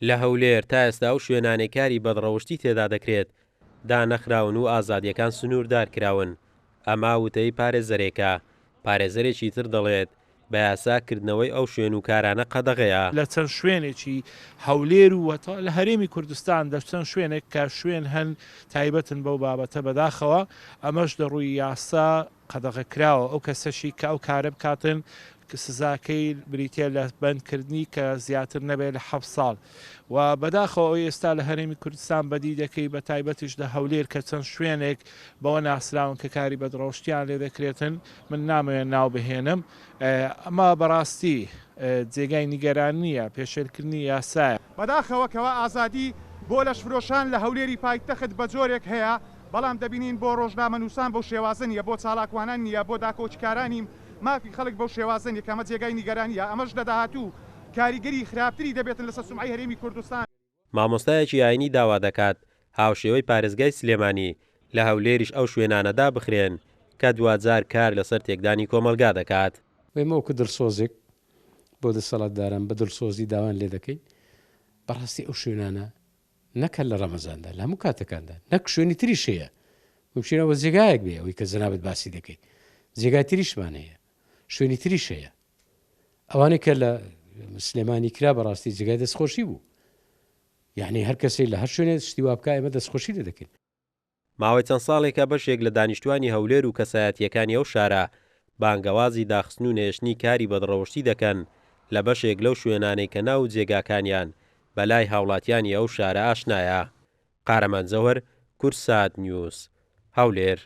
لە هەولێر تا ئێستا ئەو شوێنانەی کاری بەدڕەوشتی تێدا دەکرێت دانەخراون و ئازادییەکان سنووردار کراون، ئەمە وتەی پارێزەرێکە، پارێزەرێکی تر دەڵێت، بە یاسا کردنەوەی ئەو شوێن و کارانە قەدەغەیە. لە چەند شوێنێکی هەولێر و لە هەرێمی کوردستان لە چەند شوێنێک کە شوێن هەن تایبەتن بەو بابەتە بەداخەوە ئەمەش لە ڕووی یاسا قەدەغە کراوە ئەو کەسەشی کە ئەو کارە بکاتن سزاکەی بریتیە لە بەندکردنی کە زیاتر نەبێت لە حەفت ساڵ و بەداخەوە ئەوەی ئێستا لە هەرێمی کوردستان بەدی دەکەی بە تایبەتیش لە هەولێر کە چەند شوێنێک بەوە ناسراون کە کاری بەدڕەوشتیان لێ دەکرێتن من نامەوێت ناو بهێنم ئەمە بەڕاستی جێگای نیگەرانیە پێشێلکردنی یاسایە. بەداخەوە کەوا ئازادی بۆ لەشفرۆشان لە هەولێری پایتەخت بەجۆرێک هەیە بەڵام دەبینین بۆ ڕۆژنامەنووسان بەو شێوازە نییە، بۆ چالاکوانان نییە، بۆ داکۆکیکارانی مافی خەڵک بەو شێوازە نییە کە ئەمە جێگای نیگەرانییە، ئەمەش لە داهاتوو کاریگەری خراپتری دەبێتن لەسەر سومعەی هەرێمی کوردستان. مامۆستایەکی ئاینی داوا دەکات هاوشێوەی پارێزگای سلێمانی لە هەولێریش ئەو شوێنانە دابخرێن کە دواجار کار لەسەر تێکدانی کۆمەڵگا دەکات. ئێمە وەکو دڵسۆزێک بۆ دەسەڵاتداران بە دڵسۆزی داوایان لێدەکەین بەڕاستی ئەو شوێنانە نەک هەر لە ڕەمەزاندا لە هەموو کاتەکاندا نەک شوێنی تریش هەیە ممکنە ئەوە جێگایەک بێ ئەوەی کە جەنابت باسی دەکەی جێگای تریشمان هەیە شوێنی تریش هەیە ئەوانەی کە لە سلێمانی کرا بەڕاستی جێگای دەستخۆشی بوو یعنی هەر کەسێک لە هەر شوێنێک شتی وا بکا ئێمە دەستخۆشی لێ دەکەین. ماوەی چەند ساڵێکە بەشێک لە دانیشتوانی هەولێر و کەسایەتییەکانی ئەو شارە بانگەوازی داخستن و نەهێشتنی کاری بەدڕەوشتی دەکەن لە بەشێک لەو شوێنانەی کە ناو و جێگاکانیان بە لای هاوڵاتیانی ئەو شارە ئاشنایە. قارەمان جەوهەر، کوردسات نیوز، هەولێر.